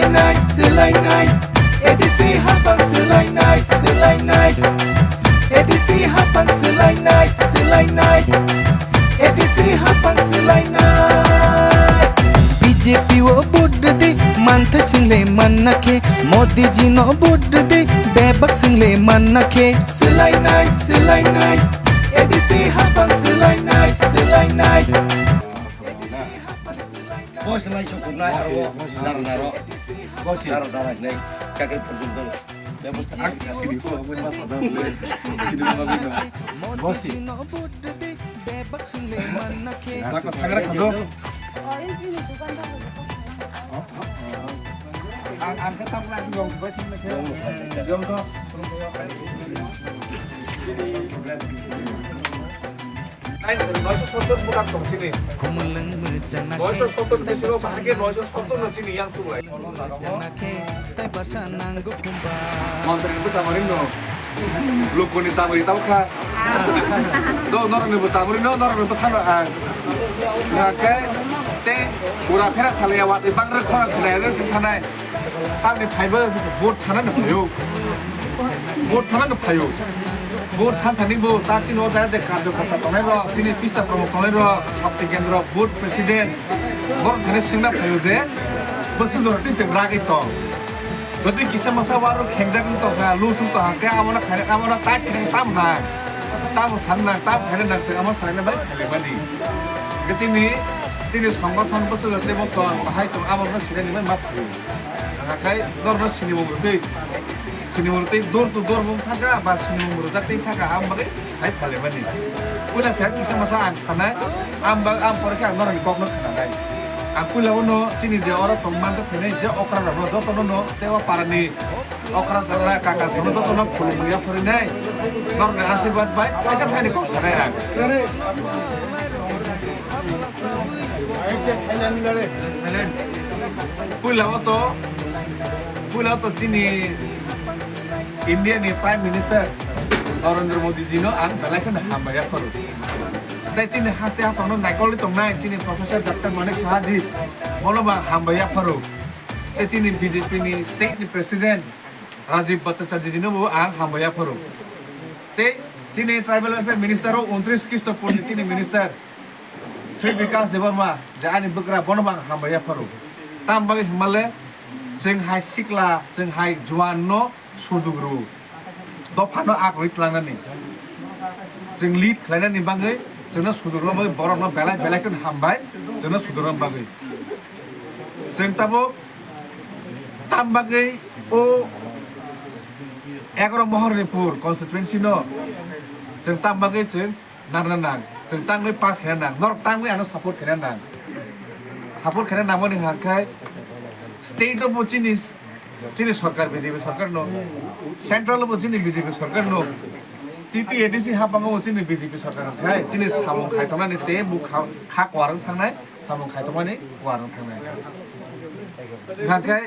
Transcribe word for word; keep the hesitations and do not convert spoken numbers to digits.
Selainai, selainai, A D C hapang selainai, selainai, A D C hapang selainai, selainai, A D C hapang selainai. B J P o vote de, mantha single manna khe, Modi ji no vote de, bebak single manna khe. Selainai, selainai, A D C hapang selainai, selainai. Boss lai soknai aro naro naro. Boss naro naro nai. Kake purjun dong. Boss. Bako thagra khado. Ang ang khe tam lai dong boss ni khe. Dong to. Nine noisho sottor budak tong chini. Khumulwng mwchang na noisho sottor bisiro bahai khe noisho sottor no chini yang tuklai. Mwchang na khe tai barsa nango khumba. Montri ni bwsa mari no. Lukuni chamari tau kha. Do norok ni bwsa mari no, norok ni bwsa no ang. Khe te pura phera salaya wa te bang rok khorang khlai rok sing khanai. Tamni phaibo vote sana no phaio. Vote sana no phaio. Vote san thani bo ta chini o jaya je karjo karta tongnai rok, chini pista promo tongnai rok, Shakti Kendra, vote president, borok thani singna phaio je, bo sujoro twi chwng ragwi tong. Jodi kisa masa waro khengjak wng tongkha, lose wng tongkha, khe abo no khaina, abo no ta khaina tam nang, tamo san nang, tam khaina nang, chwng amo sanai bai khailai mani. Khe chini, chini songgothon bo sujoro tei bo tong, bahai tong, abo no sinani bai ma phaio. Hakai norno sinimung rwtwi, sinimung rwtwi door to door mung thangkha ba sinimung rwjak twi thangkha, ang bagwi sai phalemani. Puila sa kisa masa ang sanai, ang bag-, ang pore khe ang norokni kokno khnanai. Ang puila uno chini je oro tong man tongkha je okra rokno jotono no tei o parani okra jakra kaka jono jotono khulumwi yapharinai. Norokni asirwad bai kaisa thaini kok sanai ang. Puila o to, puila o to chini India ni Prime Minister Narendra Modi ji no ang belai kheno hambai yapharo. Tei chini haste haphang no naikolwi tongnai chini Professor Doctor Manik Saha ji, bono bo ang hambai yapharo. Tei chini B J P ni state ni President Rajiv Bhattacharya ji no bo ang hambai yapharo. Tei chini Tribal Welfare Minister o untris Khristopur ni chini Minister Sri Bikash Debbarma je ani bwkra, bono bo ang hambai yapharo. Tam bagwi hwnmale chwng hai sikla, chwng hai juan no sujuk rw. Dopha no akrwi tlangnani. Chwng lead khlainani bagwi chwngno sujuk rwna bagwi borokno belai belai kheno hambai chwngno sujuk rwna bagwi. Chwng tabuk tam bagwi o egaroh Mohornipur constituency no chwng tam bagwi chwng narna nang, chwng tangwi pass khaina nang, norok tangwi ano support khaina nang. Support khaina nangmani hwnkhai state o bo chini, chini sorkar B J P sorkar no, central o bo chini B J P sorkar no, T T A D C hapang o bo chini B J P sorkar no, hai chini samung khai tongnani tei bo kha, kha kuar wng thangnai, samung khai tongmani kuar wng thangnai. Hwnkhai